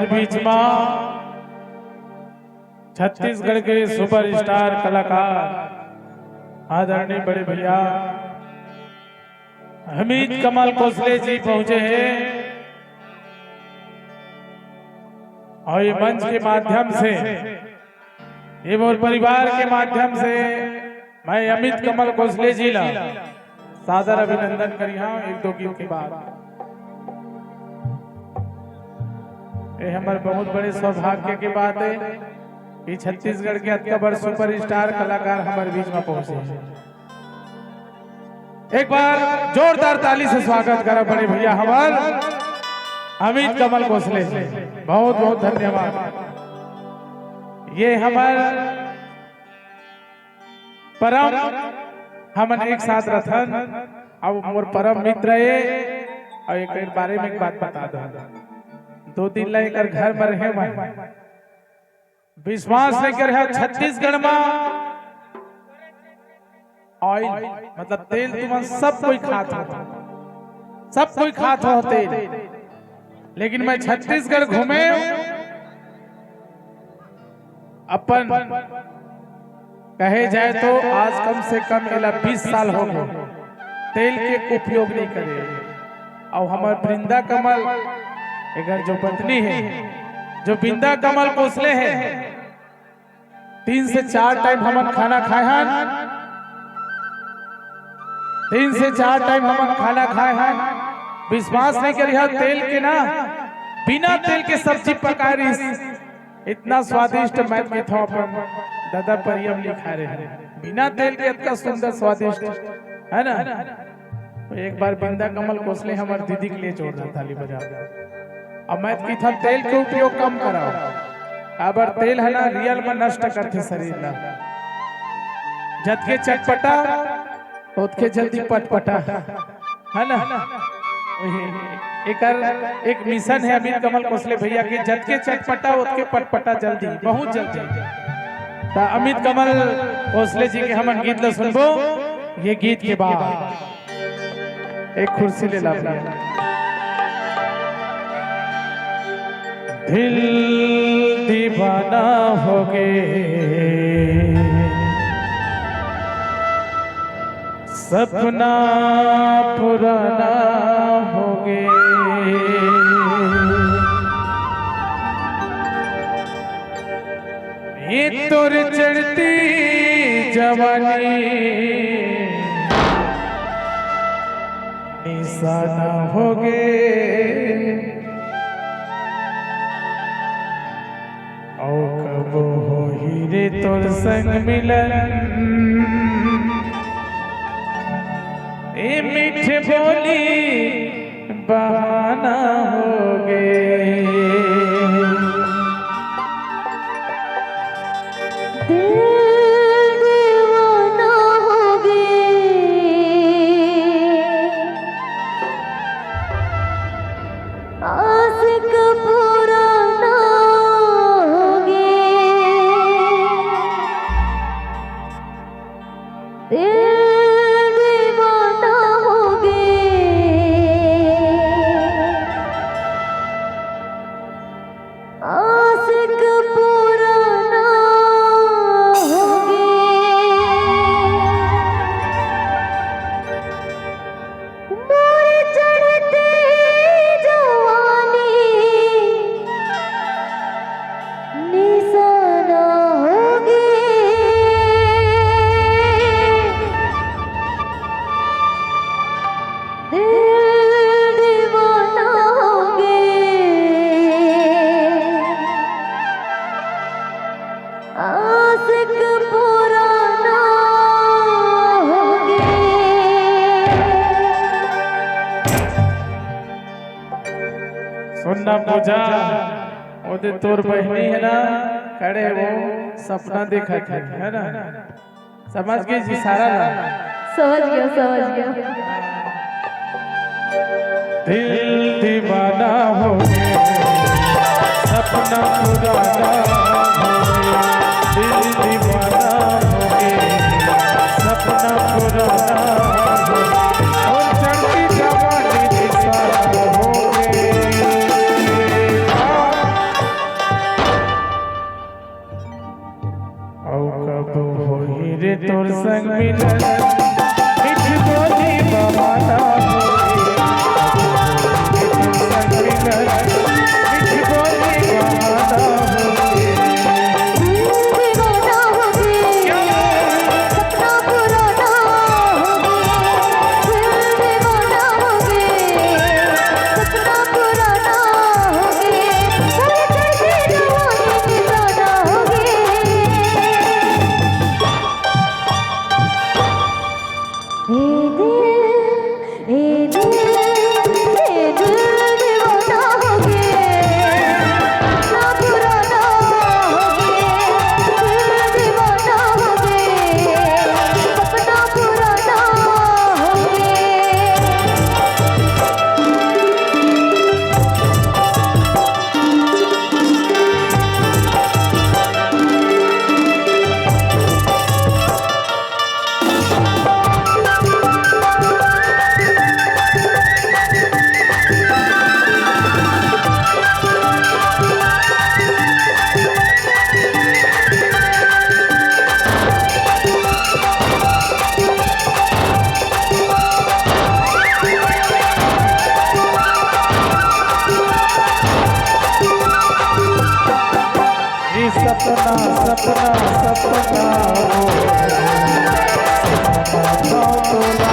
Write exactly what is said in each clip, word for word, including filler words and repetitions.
बीच मा छत्तीसगढ़ के सुपरस्टार कलाकार आदरणीय बड़े भैया अमित कमल कोसले जी पहुंचे हैं और ये मंच के माध्यम से, ये मोर परिवार के माध्यम से मैं अमित कमल कोसले जी ला सादर अभिनंदन करिहा एक दो गीत के बाद। ये हमर बहुत बड़े सौभाग्य के बात है कि छत्तीसगढ़ के अतका बड़ सुपरस्टार कलाकार हमर बीच में पहुंचे। एक बार जोरदार ताली से स्वागत करा बड़े भैया हमर अमित कमल कोसले जी। बहुत बहुत धन्यवाद। ये हमर परम, हमन एक साथ रथन, अब मोर परम मित्र ए, और एक बारे में एक बात बता दो, दो दिन ला एकर घर में रहे मैं, विश्वास नहीं करे, छत्तीसगढ़ में ऑयल मतलब तेल तुमन सब कोई खात हो, सब कोई खात हो तेल, लेकिन मैं छत्तीसगढ़ घूमे अपन कहे जाए तो आज कम से कम एला बीस साल हो गए तेल के उपयोग नहीं करे। और हमर वृंदा कमल एकर जो पत्नी है, जो वृंदा कमल कोसले है, तीन से चार टाइम हमन खाना खाए हन, तीन से चार टाइम हमन खाना खाए हन। विश्वास नहीं करिहा तेल के ना, बिना तेल के सब्जी पकाए रहिस, इतना स्वादिष्ट। मैं कहता हूँ अपन दादा परियम लिखा रहे हैं, बिना तेल के इतना सुंदर स्वादिष्ट है ना। तो एक बार वृंदा कमल कोसले हमर दीदी के लिए जोरदार ताली बजा। अब मैं कहता तेल के उपयोग कम कराओ, काबर तेल है ना रियल में नष्ट करथे शरीर ला। जतके चटपटा ओतके जल्दी पटपटा, है ना? वही एकर एक मिशन है अमित कमल कोसले भैया के, जतके चटपटा ओतके पटपटा जल्दी, बहुत जल्दी। तो अमित कमल कोसले जी के हमन गीत ला सुनबो। ये गीत के बाद एक कुर्सी ले ला भैया। दिल दीवाना हो गए, सपना पुराना हो गए। ये तोर चढ़ती जवानी निशाना हो गए। और कब होही रे तोर संग मिलन, ए मीठ बोली बहाना हो गए। दिल दीवाना हो गए, आशिक पुराना हो गए। दिल दीवाना हो गए, आशिक पुराना हो गए। मोर चढ़ते जवानी निशाना हो गए। दिल दीवाना हो गए, आशिक पुराना हो गए। सुनना पूजा, ओदे तोर बहिनी है ना, खड़े वो सपना देखत है, है ना? समझ गई जी सारा ना? समझ गया, समझ गया। दिल दीवाना हो गया, सपना पुराना हो गया। दिल दीवाना हो गया, सपना पुराना हो गया। और चढ़ती जवानी निशाना हो गया। अउ कब होही रे तोर संग मिलन, मीठी बोली बहाना होही। कब होही रे तोर संग मिलन, मीठी बोली बहाना होही। दिल दीवाना होगे, क्या? सपना पुराना होगे, दिल दीवाना होगे, सपना पुराना होगे, अरे कैसे जवानी दीवाना होगे। ए दिल, ए दिल, ए दिल दीवाना होगे, सपना पुराना होगे, दिल दीवाना होगे, सपना पुराना होगे। ये सपना, सपना, सपना, ओ, सपना, सपना, सपना।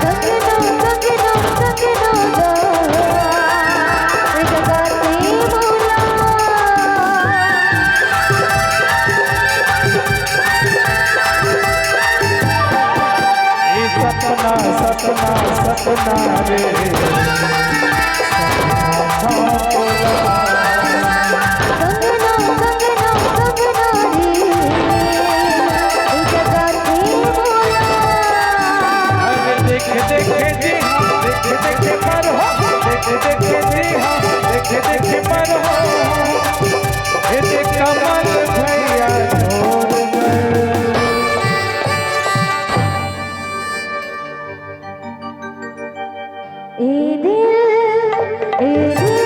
कंगना, कंगना, कंगना दा, ए जगाते मोला। ये सपना, सपना, सपना रे। कंगना, कंगना, कंगना रे, ए जगाते मोला। अरे देख, देख जी, देख, देख पर हो, देख, देख जी, देख, देख पर हो, ए देख कमल भैया छोड़ दे। ए दिल, ए दिल,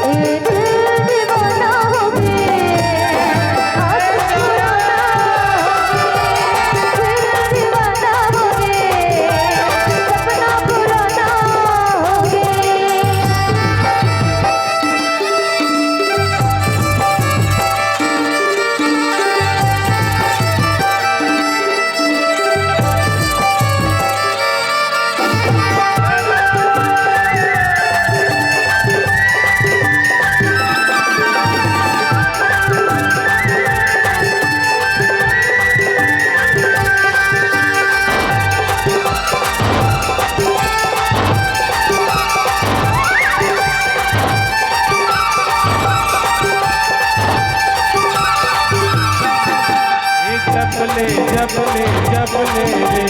ए दिल दीवाना होगे, आज पुराना होगे, दिल दीवाना होगे, सपना पुराना होगे। जब ले, जब ले, जब ले रे,